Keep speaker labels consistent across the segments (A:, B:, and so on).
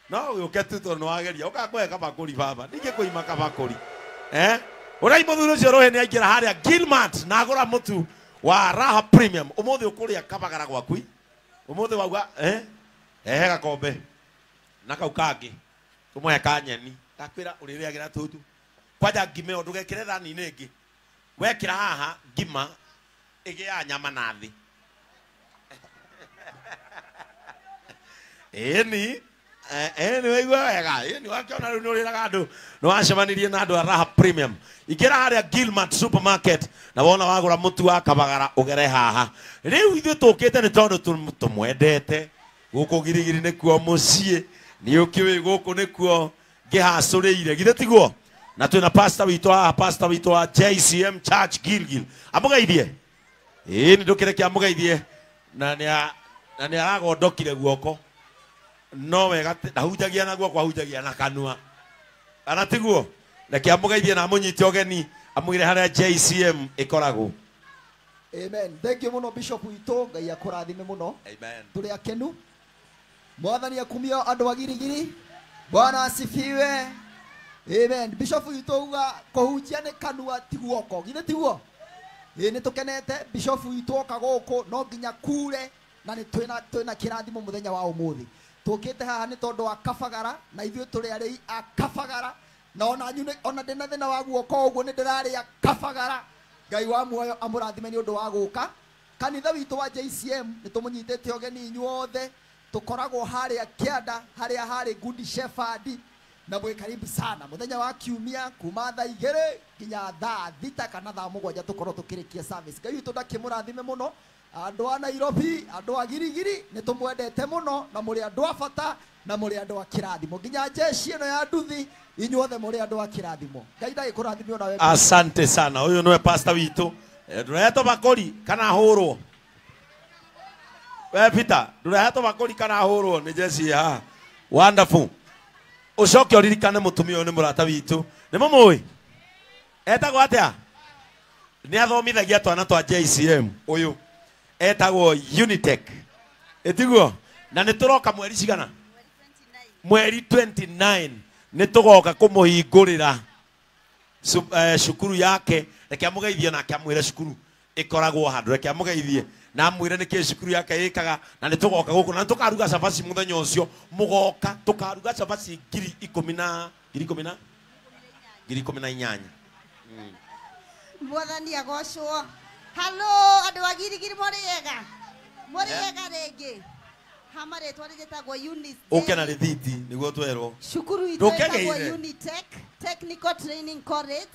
A: No gũke tu tondũ nĩwageria ũkakũhe kabakũri baba ndingĩkũima kabakũri. Ũrai mũthuri ũcio rũhĩ nĩ aingĩra harĩa Gilmart na agũra mũtu wa Raha Premium. Ũmũthĩ ũkũrĩa kabagara gwaku. Ũmũthĩ wauga ehe gakombe na kau kangĩ tũmũhe kanyeni. Ndakwĩra ũrĩrĩagĩra tũtũ. Kwanja ngima ĩyo ndũgekĩre thani-inĩ ĩngĩ. Wekĩra haha ngima ĩgĩaga nyama na thĩ. Ĩni nĩ waigua wega. Ĩni wakĩona rĩu nĩ ũrĩraga andũ nĩ wacemanirie na andũ a Raha Premium. Ingĩra harĩa Gilmart Supermarket na wona wagũra mũtu wa kabagara ũgere haha. Rĩu ithuĩ tũkĩte nĩ tondũ tũmwendete. Gũkũ Girigiri nĩkuo mũciĩ. Nĩ ũkĩũĩ gũkũ nĩkuo ngĩhacũrĩire. Githĩ tiguo? Na twĩna pastor witũ haha, pastor witũ wa JCM Church Gilgil. Amũgeithie. Ĩĩ nĩ ndũkĩreke amũgeithie. Na nĩ aragondokire guoko. No wega ndahunjagia na guoko, ahunjagia na kanua. Kana tiguo? Reke amũgeithie na amũnyite ũgeni, amwĩre harĩa JCM ĩkoragwo.
B: Amen. Thank you mũno Bishop witũ, Ngai akũrathime mũno.
A: Amen.
B: Tũrĩ akenu. Mwathani akumio andũ a Girigiri. Bwana asifiwe. Amen. Bishop witũ uga kũhunjia nĩ kanua ti guoko. Githĩ tiguo? Ĩĩ nĩ tũkenete Bishop witũ oka gũkũ no nginya kure na nĩ twĩna kĩrathimo mũthenya wa ũmũthĩ. Tũkĩte haha nĩ tondũ wa kabagara na ithuĩ tũrĩ arĩi a kabagara na ona nyune ona ndĩna thĩna wa guoko ũguo nĩ ndĩrarĩa kabagara. Ngai wa muoyo amũrathime nĩ ũndũ wa gũka. Kanitha witũ wa JCM nĩ tũmũnyitĩte ũgeni inyuothe. Tũkoragwo harĩa kĩanda harĩa harĩ Good Shepherd na mwĩ karibu sana mũthenya wa kiumia kuma thaa igĩrĩ nginya thaa thita kana thaa mũgwanja tũkorwo tũkĩrĩkia service. Ngai witũ ndakĩmũrathime mũno. Andũ a Nairobi, andũ a Girigiri nĩ tũmwendete mũno na mũrĩ andũ a bata na mũrĩ andũ a kĩrathimo. Nginya jeshi ĩno ya nduthi inyuothe mũrĩ andũ a kĩrathimo. Ngai ndagĩkũrathime ona we.
A: Asante sana. Ũyũ nĩwe pastor witũ. Ndũrehetwo bakũri kana hũrwo? We Peter, ndũrehetwo bakũri kana hũrwo nĩ jeshi haha. Wonderful. Ũcoke ũririkane mũtumia ũyũ nĩ mũrata witũ. Nĩ mũmũĩ? Etagwo atĩa? Nĩ athomithagia twana twa JCM ũyũ. Etagwo Unitec. Ĩtiguo? Na nĩ tũroka mweri cigana? Mweri 29 nĩ tũgoka kũmũhingũrĩra cukuru yake. Reke amũgeithie nake amwĩre cukuru ĩkoragwo handũ. Reke amũgeithie na amwĩre nĩkĩĩ cukuru yake ĩkaga. Na nĩ tũgoka gũkũ na nĩ tũkaruga cabaci mũthenya ũcio. Mũgoka tũkaruga cabaci ngiri ikũmi na ngiri ikũmi na ngiri ikũmi na inyanya.
C: Mwathani agocwo. Hello andũ a Girigiri mũrĩega? Mũrĩega rĩngĩ? Hama rĩtwa rĩgĩtagwo Eunice.
A: Ũke na rĩthiti nĩguo twerwo.
C: Cukuru itũ ĩtagwo Unitec Technical Training College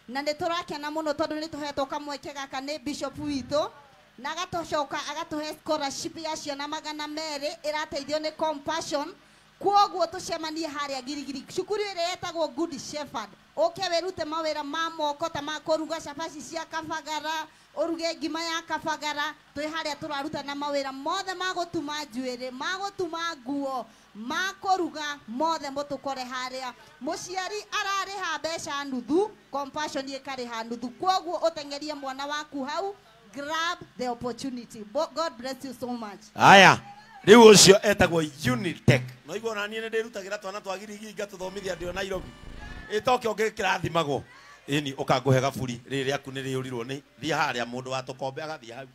C: na nĩ tũrakena mũno tondũ nĩ tũhetwo kamweke gaka nĩ Bishop witũ na agatũcoka agatũhe scholarship ya ciana 200 ĩrateithio nĩ Compassion. Kwoguo tũcemanie harĩa Girigiri cukuru ĩrĩa ĩtagwo Good Shepherd. Ũke wĩrute mawĩra ma moko ta ma kũruga cabaci cia kabagara, ũruge ngima ya kabagara. Twĩ harĩa tũrarutana mawĩra mothe ma gũtuma njuĩrĩ, ma gũtuma nguo, ma kũruga, mothe mũtũkore harĩa. Mũciari ararĩha mbeca nuthu, Compassion ĩkarĩha nuthu. Kwoguo ũteng'erie mwana waku hau, grab the opportunity. God bless you so much.
A: Aya, rĩu ũcio etagwo Unitec. No igua ona niĩ nĩ ndĩrutagĩra twana twa Girigiri ngatũthomithia ndĩ o Nairobi. Ĩtoke ũngĩ kĩrathimagwo. Ĩni ũkangũhe gaburi rĩrĩ rĩaku nĩ rĩũrirwo nĩ thiĩ harĩa mũndũ wa tũkombe agathiĩ hau.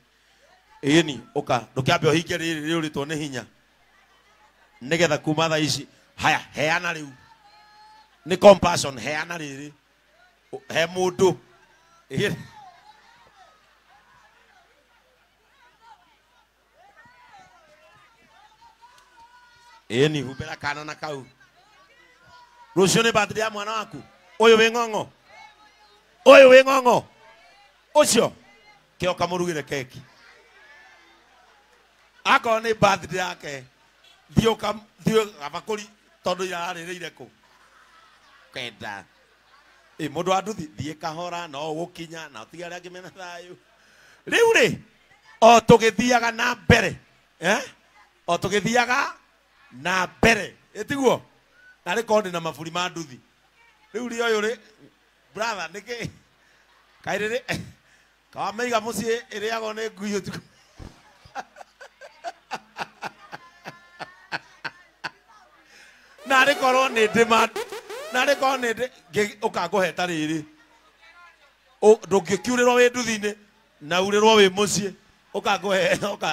A: Ĩni ũka ndũkĩambe ũhinge rĩrĩ rĩũrĩtwo nĩ hinya nĩgetha kuma thaa ici. Haya, heana rĩu. Nĩ Compassion, heana rĩrĩ he mũndũ. Ĩni humbĩra kana na kau. Rũciũ nĩ birthday ya mwana waku. Ũyũ wĩ ng'ong'o. Ũyũ wĩ ng'ong'o. Ũcio kĩo kamũrugĩre keki. Akorwo nĩ birthday yake, thiĩ gabakũri tondũ irarĩrĩire kũ? Kenda. Ĩ mũndũ wa nduthi thiĩ kahora no ũgũkinya na ũtige arĩa angĩ mena thayũ. Rĩu rĩ, o tũgĩthiaga na mbere. O tũgĩthiaga na mbere. Ĩtiguo? Na rĩ korwo ndĩna maburi ma nduthi. Rĩu rĩ ũyũ rĩ, brother nĩkĩ? Kaĩ rĩrĩ kawamĩiga mũciĩ ĩrĩagwo nĩ ngui ũtukũ. Narĩ korwo nĩ ndĩ narĩ korwo nĩ ndĩ ũkangũhe ta rĩrĩ. Ndũngĩkiurĩrwo wĩ nduthi-inĩ na urĩrwo wĩ mũciĩ ũkangũhe ũka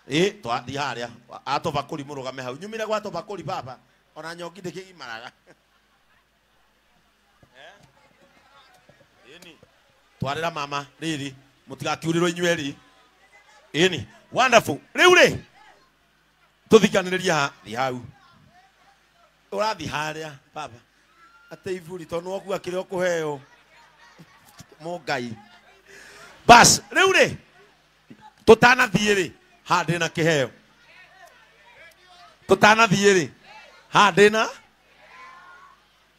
A: ĩ twathiĩ harĩa atũbakũri mũrũgame hau nyumire gwa tũbakũri baba ona nyongi ndĩkĩgimaraga. Ĩni twarĩra mama rĩrĩ mũtigakiurĩrwo inyuĩ erĩ. Ĩni wonderful. Rĩu rĩ tũthikanĩrĩria ha thiĩ hau ũrathiĩ harĩa baba atĩ iburi tondũ nĩwokua kĩrĩa ũkũheo mũngai. Bas rĩu rĩ tũtanathiĩ rĩ haha ndĩna kĩheo. Tũtanathiĩ rĩ haha ndĩna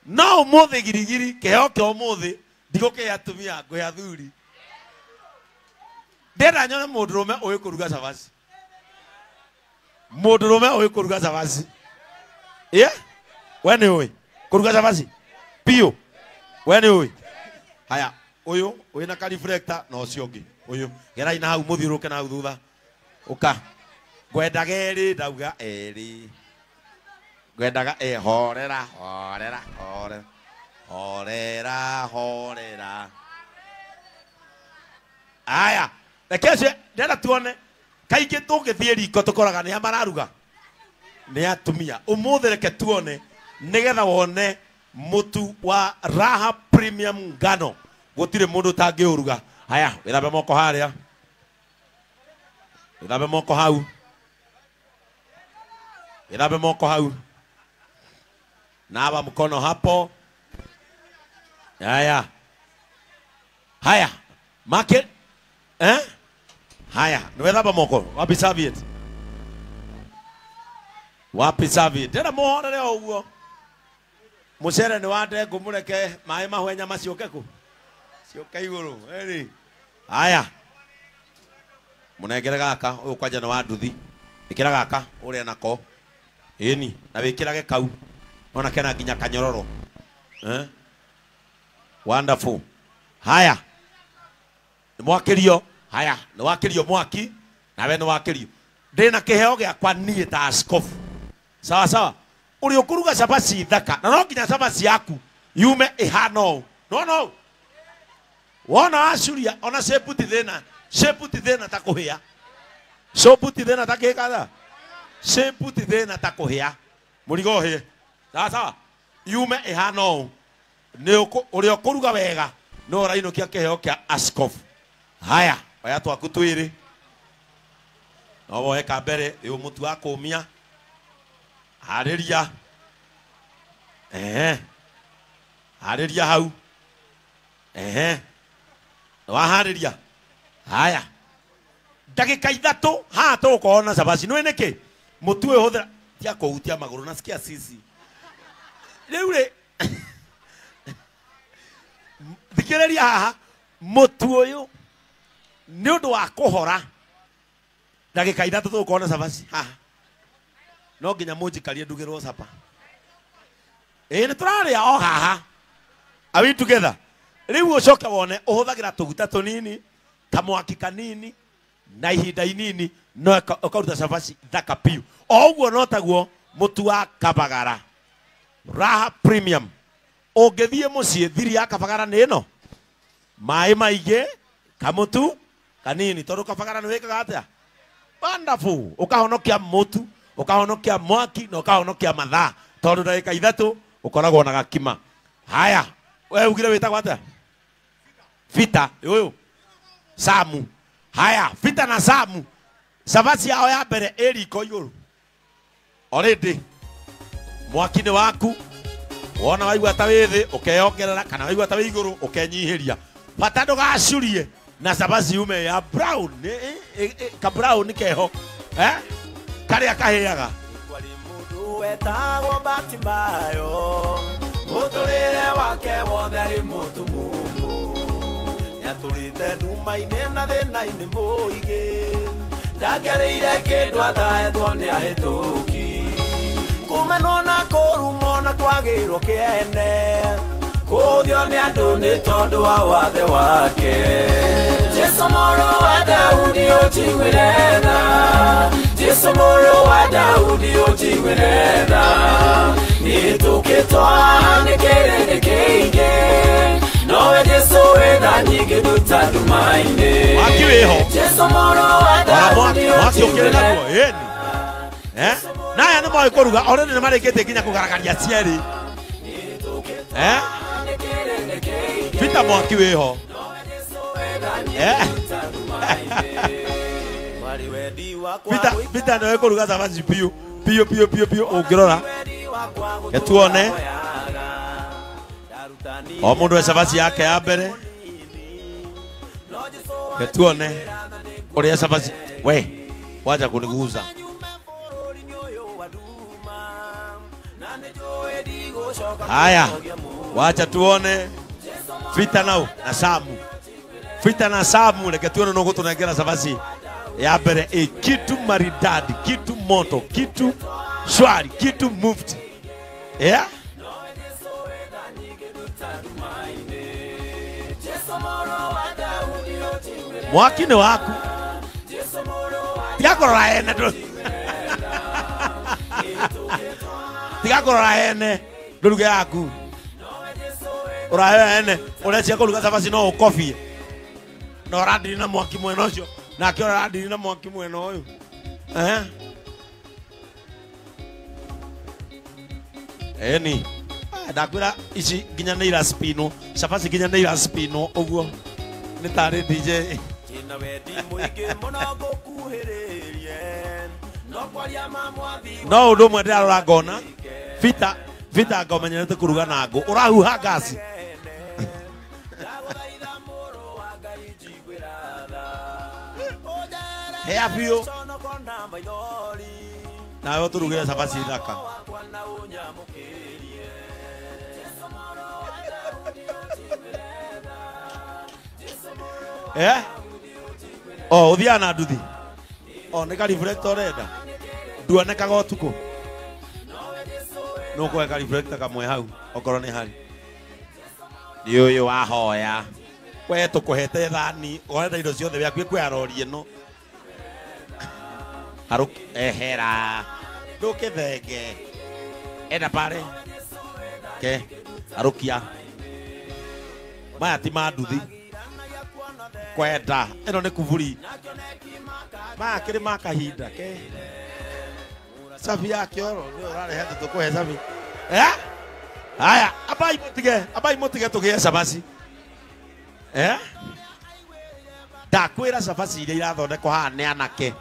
A: no ũmũthĩ girigiri kĩheo kĩa ũmũthĩ ndigũkĩhe atumia ngũhe athuri. Ndĩrenda nyone mũndũrũme ũĩ kũruga cabaci. Mũndũrũme ũĩ kũruga cabaci. Ĩ we nĩ ũĩ kũruga cabaci biũ? We nĩ ũĩ? Haya ũyũ wĩna ka reflector na ũcio ũngĩ ũyũ gerai na hau mũthiũrũrũke na hau thutha. Ũka ngwendaga erĩ ndauga erĩ ngwendaga horera horera horera horera horera. Aya reke ũcio ndĩrenda tuone kaingĩ tũngĩthiĩ riko tũkoraga nĩ a mararuga nĩ atumia. Ũmũthĩ reke tuone nĩgetha wone mũtu wa Raha Premium ngano gũtirĩ mũndũ ũtangĩũruga. Haya wĩthambe moko harĩa wĩthambe moko hau wĩthambe moko hau nawa mkono hapo. Haya haya make haya niwethamba moko. Wapi serviette? Wapi serviette? Ndĩrenda mũhorere o ũguo. Mũcere nĩ wa ndengũ mũreke maĩ mahwe nyama ciũke kũ ciũke igũrũ. Ĩni haya mũnengere gaka ũyũ kwanja nĩ wa nduthi. Ĩkĩra gaka ũrĩa nako. Ĩni na wĩkĩrage kau ona kena nginya kanyororo. Wonderful. Haya nĩ mwakĩrio. Haya nĩ wakĩrio mwaki nawe nĩ wakĩrio. Ndĩna kĩheo gĩakwa niĩ ta askofu. Sawa sawa. Ũrĩa ũkũruga cabaci thaka na no nginya cabaci yaku yume ĩhana ũũ. No no wona wacuria ona shape ti thĩna shape ti thĩna ta kũhĩa shape ti thĩna ta kĩkatha shape ti thĩna ta kũhĩa mũrigo ũhĩe. Sawa sawa. Yume ĩhana ũũ. Nĩ ũrĩa ũkũruga wega no ũrainũkia kĩheo kĩa askofu. Haya oya twaku twĩrĩ no woe ka mbere ũyũ mũtu wa kũmia harĩria harĩria hau waharĩria. Haya ndagĩka ithatũ haha tũgũkorwo na cabaci. Nĩũĩ nĩkĩ mũtu ũyũ hũthĩra tia kũhutia magũrũ na sikia sisi rĩu rĩ thikĩrĩria haha mũtu ũyũ nĩ ũndũ wa kũhora ndagĩka ithatũ tũgũkorwo na cabaci haha no nginya mũnjikarie ndugĩrwo capa. Ĩ nĩ tũrarĩa o haha. Are we together? Rĩu ũcoke wone ũhũthagĩra tũguta tũnini kamwaki kanini na ihinda inini no ũkaruta cabaci thaka biũ. O ũguo no taguo mũtu wa Kabagara Raha Premium. Ũngĩthiĩ mũciĩ thiri ya Kabagara nĩ ĩno maĩ maingĩ kamũtu kanini tondũ Kabagara nĩ wĩkaga atĩa? Wonderful. Ũkahonokia mũtu ũkahonokia mwaki na ũkahonokia mathaa tondũ ndagĩka ithatũ ũkoragwo na gakima. Haya we ugire wĩtagwo atĩa? Fita ũyũ Samu. Haya Fita na Samu cabaci yao ya mbere ĩ riko igũrũ already. Mwaki nĩ waku wona waigua ta wĩ thĩ ũkeyongerera kana waigua ta wĩ igũrũ ũkenyihĩria. Bata ndũgacurie na cabaci yume ya brown ka brown keho karĩa kahĩaga.
D: Kwarĩ mũndũ wetagwo Bartimayo mũtũrĩre wake wothe arĩ mũtumumu nĩatũrĩte nduma-inĩ na thĩna-inĩ mũingĩ ndakereire kĩndũ atahetwo nĩ ahĩtũki kũmenwo na kũrumwo na kwagĩrwo kĩene kũũthio nĩ andũ nĩ tondũ wa wathe wake. Jesu mũrũ wa Daudi ũnjiguĩre tha. Jesu mũrũ wa Daudi ũnjiguĩre tha. Ndumaine.
A: Mwaki wĩho.
D: Jesu mũrũ wa Daudi
A: Mwaki ũkĩrĩ naguo ĩni. Eh? Naya nĩ moĩ kũruga already nĩ marĩkĩtie nginya kũgaragaria cierĩ. Eh? Peter mwaki wĩho. Eh? Peter Peter nĩoĩ kũruga cabaci biũ biũ biũ biũ biũ ũngĩrora. Tuone. O mũndũ e cabaci yake ya mbere. Tuone ũrĩa cabaci we waja kuniguza. Haya, wacha tuone Vita nao na Samu. Vita na Samu reke tuone no gutunengera cabaci ya mbere kitu maridadi, kitu moto, kitu shwari, kitu mufti. Yeah? Mwaki nĩ waku. Tiga kũrora ene ndũ. Tiga kũrora ene ndũruge yaku. Ũraheo ene ũrĩa kũruga cabaci no ũkobie. Na ũrandiri na mwaki mwena ũcio nake ũrandiri na mwaki mwena ũyũ. Eh? Eni. Ndakwĩra ici nginya nĩ iraspinwo, cabaci nginya nĩ iraspinwo ũguo. Nĩ tarĩ DJ.
D: Ndĩna wendi mũingĩ mũno ngũkuhĩrĩrie no kwaria ma mwathi.
A: No ũndũ ũmwe ndĩrarora ngona Vita Vita ngomenyerete kũruga na ngũ ũrahuha ngasi. Hea biũ nawe ũtũrugĩre cabaci thaka. Eh? Oh, ũthiaga na nduthi. Oh, nĩ ka-reflector ũrenda. Nduonekaga ũtukũ. Nĩ ũkũhe ka-reflector kamwe hau okorwo nĩ harĩ. Nĩ ũyũ wahoya. We tũkũhete thani, ũrenda indo ciothe gĩaku ĩkuoya rori ĩno. Harũki ehera. Ndũkĩthenge. Enda pare. Ke harũkia. Maya ti ma nduthi. Kwenda ĩno nĩ kuburi. Maya kĩrĩ ma kahinda ke. Cabi ya kĩoro nĩ ũrarehe tũkũhe cabi. Eh? Haya, abai mũtige tũgĩe cabaci. Eh? Ndakwĩra cabaci iria irathondekwo haha nĩ anake.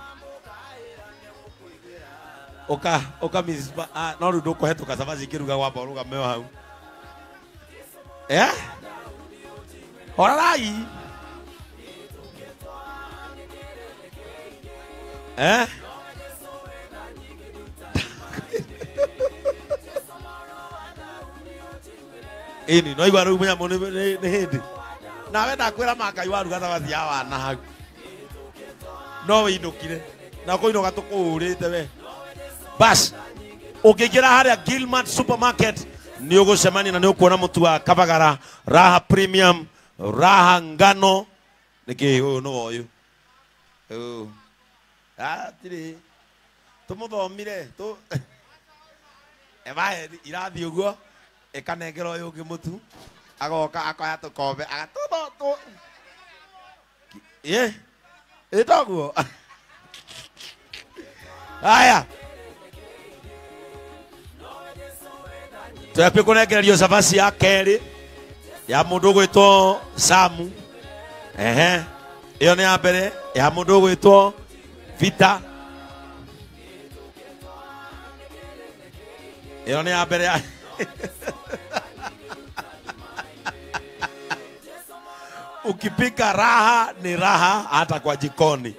A: Ũka ũka Mrs. No rĩu ndũkũhetũka cabaci ikĩruga wamba ũrũgame o hau. Eh? Horarai. Eh? Ĩni no igua rĩu mũnyamũ nĩ hĩndĩ. Nawe ndakwĩra ma Ngai waruga cabaci ya wana hau. No wĩinũkire. Na kũinũka tũkũhũrĩte we. Bas, ũngĩingĩra harĩa Gilmart Supermarket nĩ ũgũcemania na nĩ ũkuona mũtu wa Kabagara, Raha Premium, Raha Ngano. Nĩkĩ ũyũ nĩ ũyũ. Ũyũ. Atirĩ. Tũmũthomire tũ Eva irathiĩ ũguo ĩkanengera ũyũ ũngĩ mũtu agoka akoya tũkombe agatũtho tũ. Ĩ ĩ toguo. Haya. Tũrĩa kũnengererio cabaci ya kerĩ ya mũndũ ũgwĩtwo Samu. Ehe. Ĩyo nĩ ya mbere ya mũndũ ũgwĩtwo Vita. Ĩyo nĩ ya mbere ya Ukipika raha ni raha hata kwa jikoni.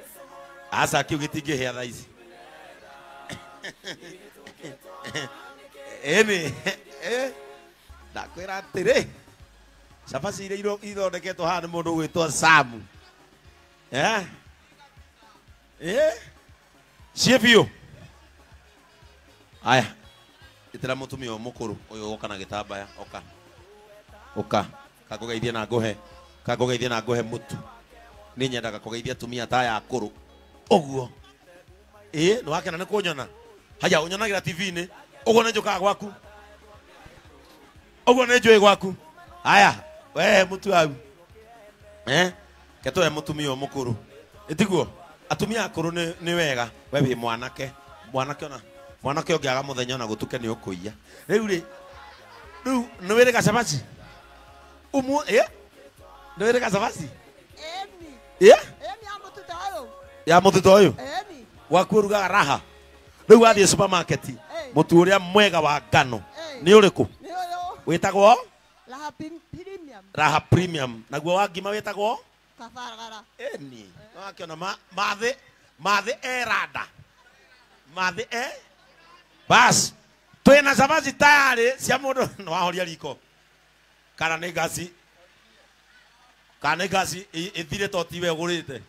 A: Hasa kiu gĩtingĩhĩa thaa ici. Ĩni ndakwĩra atĩrĩ cabaci iria ithondeketwo haha nĩ mũndũ ũgwĩtwo Samu. Eh? Eh? Ciĩ biũ. Aya. Ĩtĩra mũtumia ũyũ mũkũrũ ũyũ ũgoka na gĩtambaya oka. Ũka. Kangũgeithie na ngũhe. Kangũgeithie na ngũhe mũtu. Nĩ nyendaga kũgeithia atumia ta aya akũrũ. Ũguo. Ĩ nĩ wakena nĩ kũnyona. Haya ũnyonagĩra TV-inĩ. Ũguo nĩ njũkaga gwaku. Ũguo nĩ njũĩ gwaku. Haya, we mũtu hau. Eh? Ketũhe mũtumia ũyũ mũkũrũ. Ĩtiguo? Atumia akũrũ nĩ wega. We wĩ mwanake. Mwanake ona mwanake ũngĩaga mũthenya ona gũtuke nĩ ũkũiya. Rĩu rĩ, rĩu nĩ wĩrĩga cabaci? Umu, ĩ? Nĩ wĩrĩga cabaci?
C: Ĩni.
A: Ĩ?
C: Ĩni ya mũtu ta ũyũ.
A: Ya mũtu ta ũyũ?
C: Ĩni.
A: Gwaku ũrugaga raha. Rĩu wathiĩ supermarket, mũtu ũrĩa mwega wa ngano nĩ ũrĩkũ?
C: Nĩ ũyũ.
A: Wĩtagwo?
C: Raha Premium.
A: Raha Premium. Naguo wa ngima wĩtagwo?
C: Kabagara.
A: Ĩni. Nĩwakĩona mathĩ, mathĩ e randa. Mathĩ e? Bas. Twĩna cabaci tayarĩ cia mũndũ nĩwahoria riko. Kana nĩ ngasi. Kana nĩ ngasi ĩthire to tiwe ũgũrĩte.